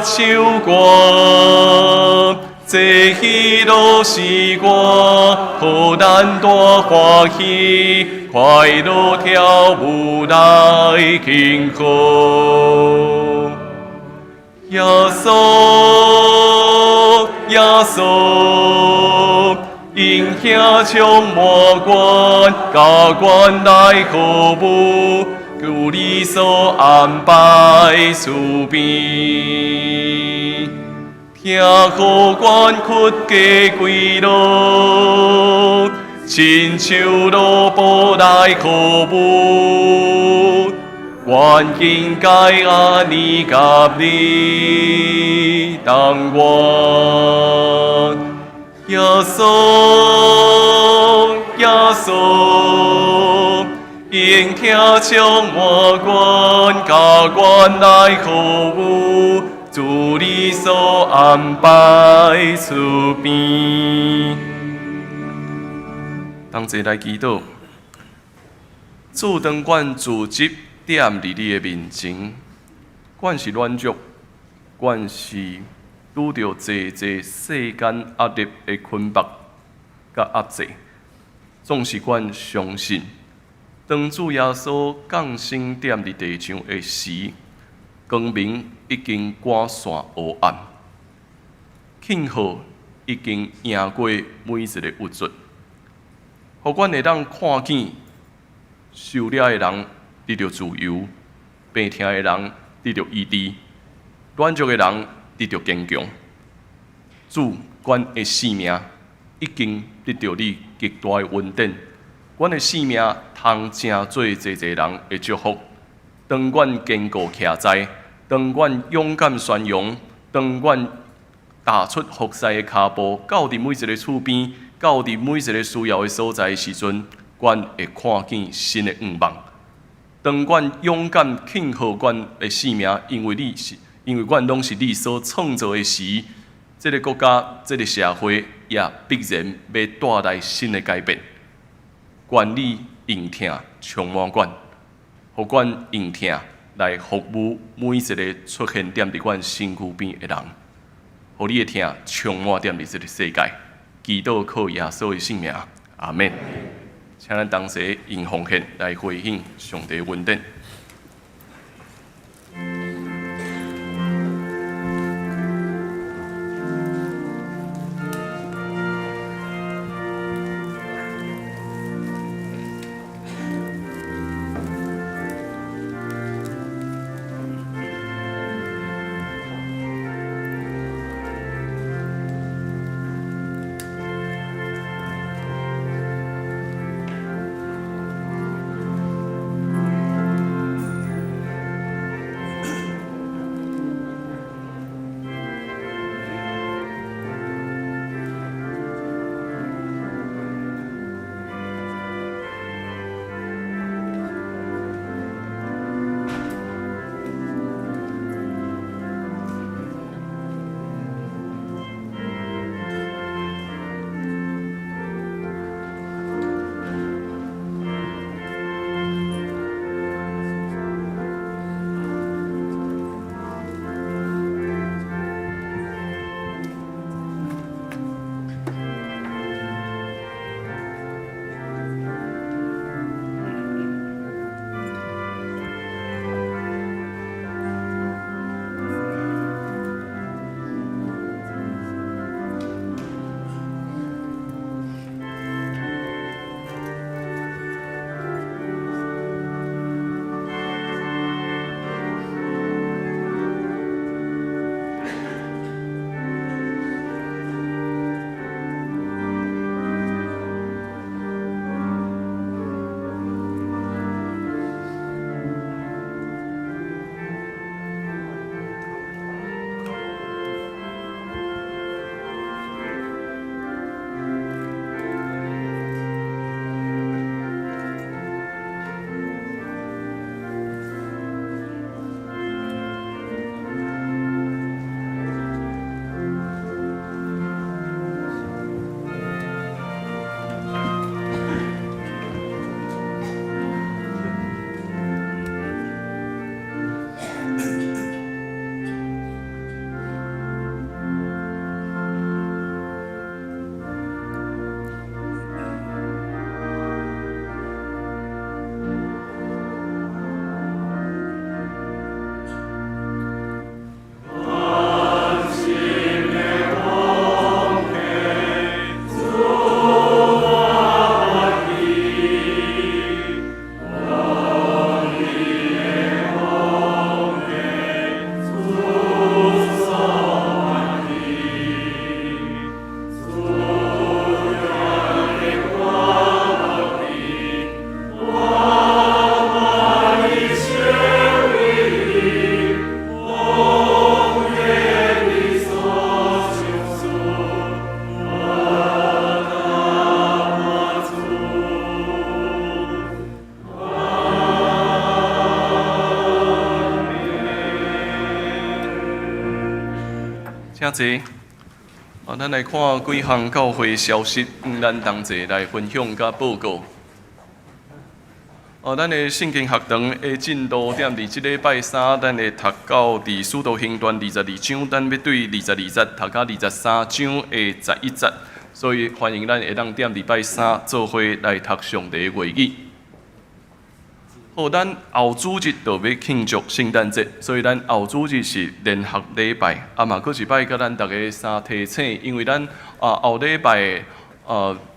Speaker 5: 唱歌，這喜樂詩歌，予咱大歡喜，快樂跳舞來慶賀。耶穌，耶穌，恩疼充滿阮，共阮來服務，求你所安排厝邊，疼予阮屈家歸樂，親像奴僕來服務。阮應該按呢佮你同願。耶穌，耶穌，恩疼充滿阮，共阮來服務，主你所安排厝邊。同齊來祈禱，主當阮組織踮佇你的面前，阮是軟弱，阮是拄著濟濟世間壓力的捆縛佮壓制，總是阮相信，當主耶穌降生踮佇地上的時，光明已經趕散黑暗，慶賀已經贏過每一个鬱卒，予阮會當看見受掠的人得著自由，病疼的人得著醫治，軟弱的人得著堅強。主，阮的性命已經得著你極大的恩典，阮的性命通成做濟濟人的祝福。當阮堅固徛在，當阮勇敢宣揚，當阮踏出服侍的跤步，到佇每一个厝邊，到佇每一个需要的所在的時陣，阮會看見新的願望。當阮勇敢慶賀阮的性命，因為你是，因為阮攏是你所創造的時，這个國家、這个社會也必然欲帶來新的改變。願你恩疼充滿阮，予阮用疼來服務每一个出現踮佇阮身軀邊的人，予你的疼充滿踮佇這个世界。祈禱靠耶穌的聖名，阿們。請咱同齊用奉獻來回應上帝恩典。請坐。啊，咱來看幾項教會消息，咱同齊來分享佮報告。哦，咱的聖經學堂的進度踮佇這禮拜三，咱會讀到佇《使徒行傳》22章，咱欲對22節讀到23章的11節，所以歡迎咱會當踮禮拜三做伙來讀上帝的話語。好，咱後主日就欲慶祝聖誕節，所以咱後主日是聯合禮拜。啊嘛，閣一擺共咱逐家三提醒，因為咱啊後禮拜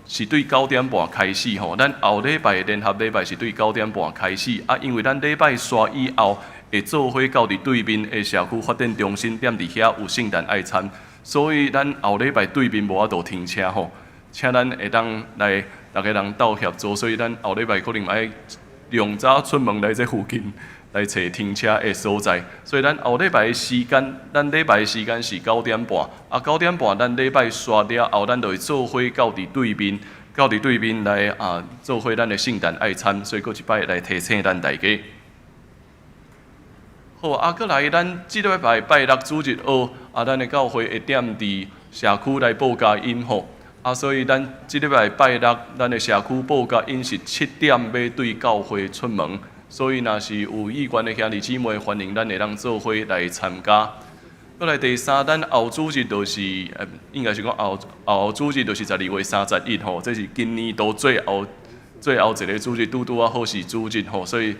Speaker 5: 是對9點半開始吼，咱後禮拜聯合禮拜是對九點半開始。啊，因為咱禮拜煞以後會做伙到佇對面的社區發展中心，踮佇遐有聖誕愛餐，所以咱後禮拜對面無法度停車吼，請咱會當來逐家人鬥協助，所以咱後禮拜可能愛量早出門來這附近來揣停車的所在，所以咱後禮拜的時間，咱禮拜的時間是九點半，啊九點半咱禮拜煞了後，咱就會做伙到佇對面，到佇對面來啊做伙咱的聖誕愛餐，所以閣一擺來提醒咱大家。好，啊，閣來咱這禮拜拜六主日學，啊，咱的教會會踮佇社區來報佳音吼。啊，所以咱這禮拜拜六，咱的社區報佳音是7點欲對教會出門，所以若是有意願的兄弟姊妹，歡迎咱會當做伙來參加。閣來第三，咱後主日就是，應該是講後後主日就是12月31吼，這是今年度最後最後一个主日，拄拄仔好是主日吼，所以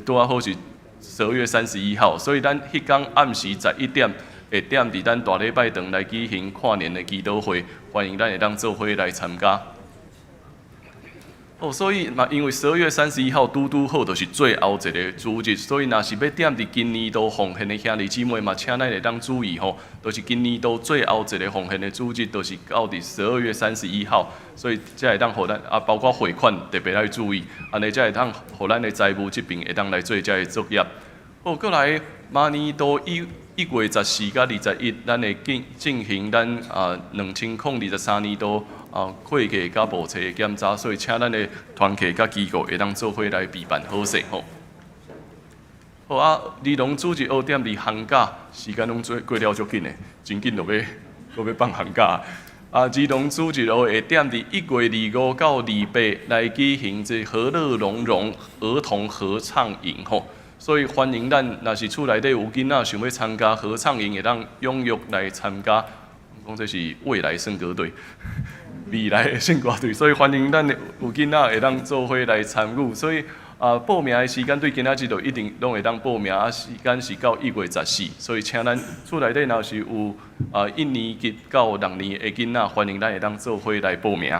Speaker 5: 拄仔好是12月31號，所以咱彼工暗時11點會踮佇咱大禮拜堂來舉行跨年的祈禱會，歡迎咱會當做伙來參加。哦，所以嘛，因為12月31號拄拄好，就是最後一个主日，所以若是欲踮佇今年度奉獻的兄弟姊妹嘛，請咱會當注意吼，就是今年度最後一个奉獻的主日，就是到佇十二月三十一號，所以才會當予咱啊，包括匯款特別愛注意，按呢才會當予咱的財務這邊會當來做這个作業。好，閣來明年度1月14佮21，咱會進行咱啊2023年度啊會計佮簿冊的檢查，所以請咱的團契佮機構會當做伙來備辦好勢吼。好啊，兒童主日學踮佇寒假，時間攏做過了足緊的，真緊就欲閣欲放寒假。啊，兒童主日學會踮佇1月25到28來舉行這和樂融融兒童合唱營吼。所以歡迎咱，若是厝內底有囡仔想欲參加合唱營，會當踴躍來參加。講這是未來聖歌隊，未來的聖歌隊，所以歡迎咱有囡仔會當做伙來參與。所以啊，報名的時間對今仔日就一定攏會當報名，啊，時間是到1月14，所以請咱厝內底若是有啊一年級到六年的囡仔，歡迎咱會當做伙來報名。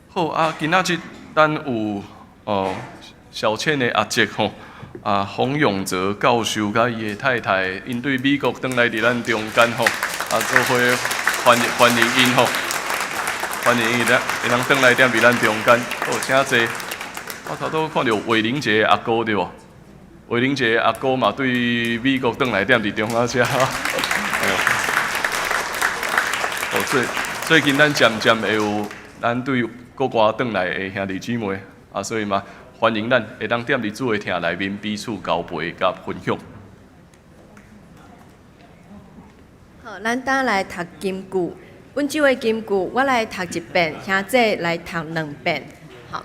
Speaker 5: 好啊，今仔日咱有哦。小倩的阿叔吼，啊，洪永哲教授佮伊的太太，𪜶對美國轉來佇咱中間吼，啊，做伙歡迎歡迎𪜶吼，歡迎𪜶會當轉來踮佇咱中間。好，請坐。我頭拄看著魏玲姐阿哥對無？魏玲姐阿哥嘛對美國轉來踮佇中間遮。哎喲，哦，最近咱漸漸會有咱對國外轉來的兄弟姊妹，啊，所以嘛，歡迎咱會當踮佇主的疼內面彼此交陪佮分享。
Speaker 3: 好，咱等來讀金句。本周的金句，我來讀一遍，兄姐來讀兩遍。好，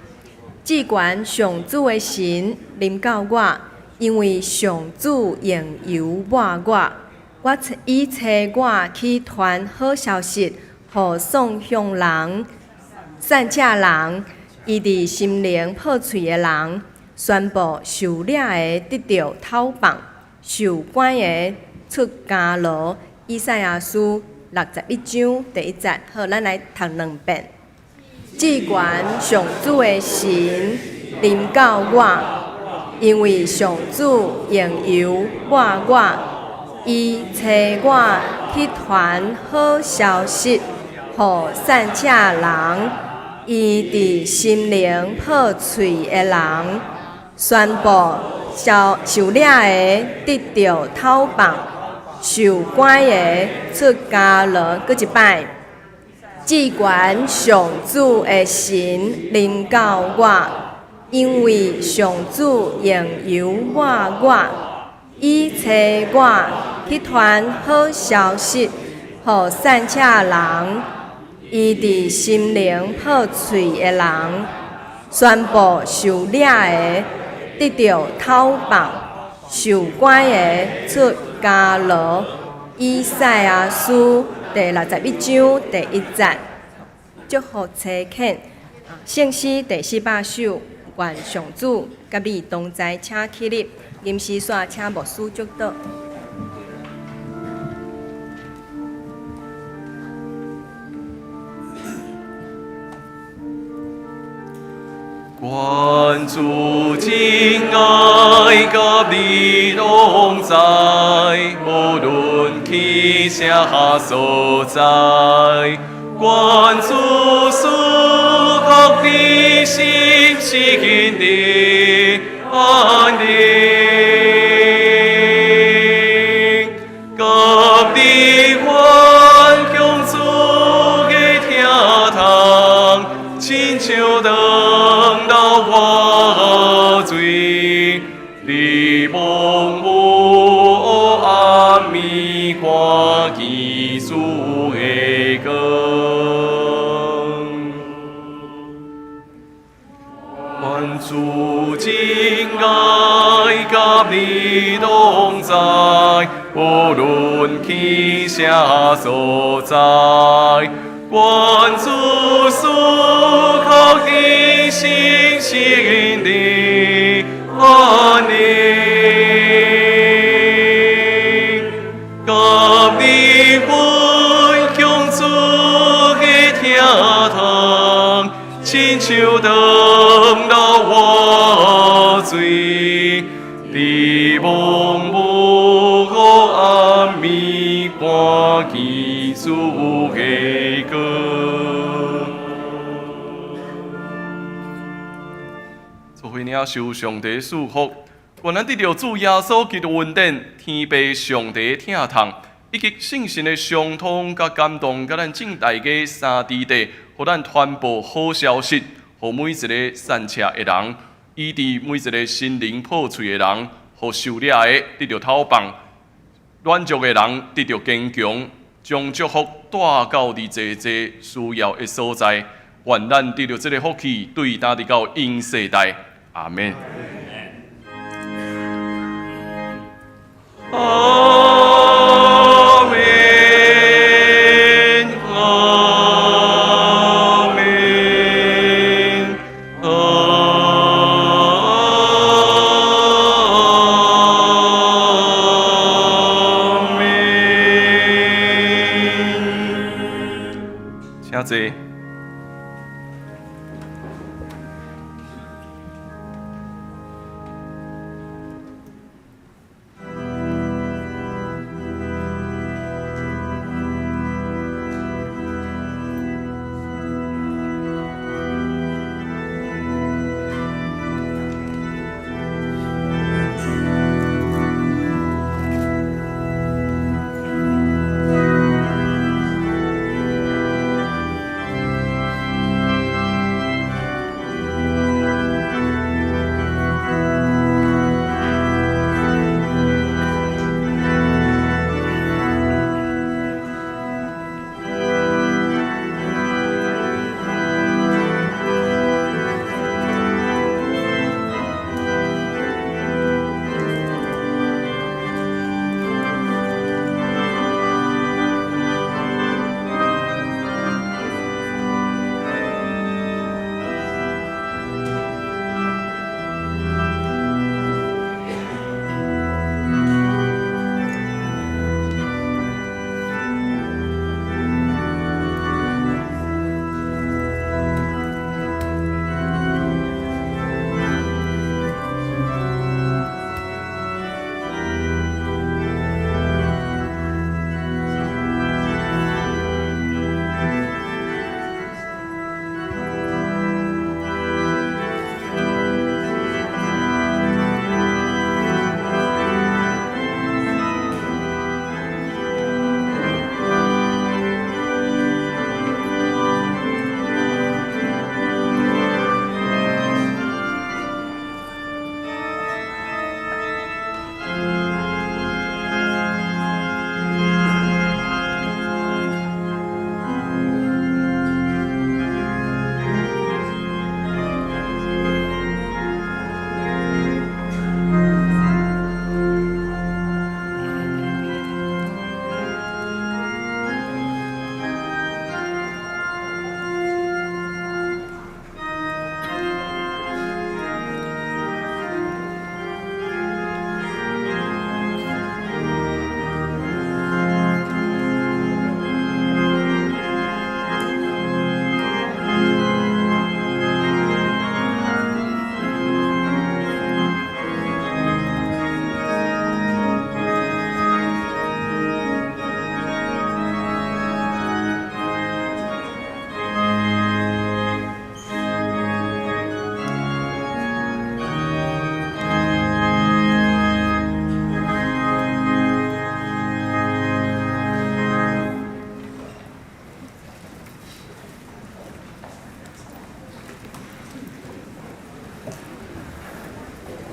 Speaker 3: 至懸上主的神臨到我，因為上主用油抹我，我伊差我去傳好消息，予喪鄉人、散赤人。醫治心靈破碎的人，宣布受掠的得著釋放，受關的出監牢。以賽亞書61章第1節，好，咱來讀兩遍。至懸上主的神臨到我，因為上主用油抹我，伊差我去傳好消息，予散赤人。醫治心靈破碎的人，宣布受受掠的得著釋放，受關的出監牢。閣一擺，至懸上主的神臨到我，因為上主用油抹我，伊差我去傳好消息，予散赤人，醫治心靈破碎的人，宣布受掠的得著釋放，受關的出監牢。以賽亞書第61章第1節。祝福差遣，聖詩第400首，願上主佮你同在，請起立。臨時煞請牧師祝禱。
Speaker 5: 願主真愛佮你同在，無論去啥所在。願主賜福你心心的安寧，佮你分享主的疼痛，親像長流活水，佇暝無暗暝看見主的光。願主真愛佮你同在，無論去啥所在。願主賜福你心心的安寧，佮你分享主的疼痛，親像長流活水，佇暝無暗暝看見主的光。做伙領受上帝賜福，願咱得著主耶穌基督恩典，天父上帝疼痛，以及聖神的相通佮感動，佮咱眾大家三支地，予咱傳播好消息，予每一个散赤的人，醫治每一个心靈破碎的人，予受掠的得著釋放，軟弱的人得著堅強，將祝福帶到佇濟濟需要的所在。願咱得著這个福氣，對今直到永世代。阿們。阿們，阿們，阿們。請坐。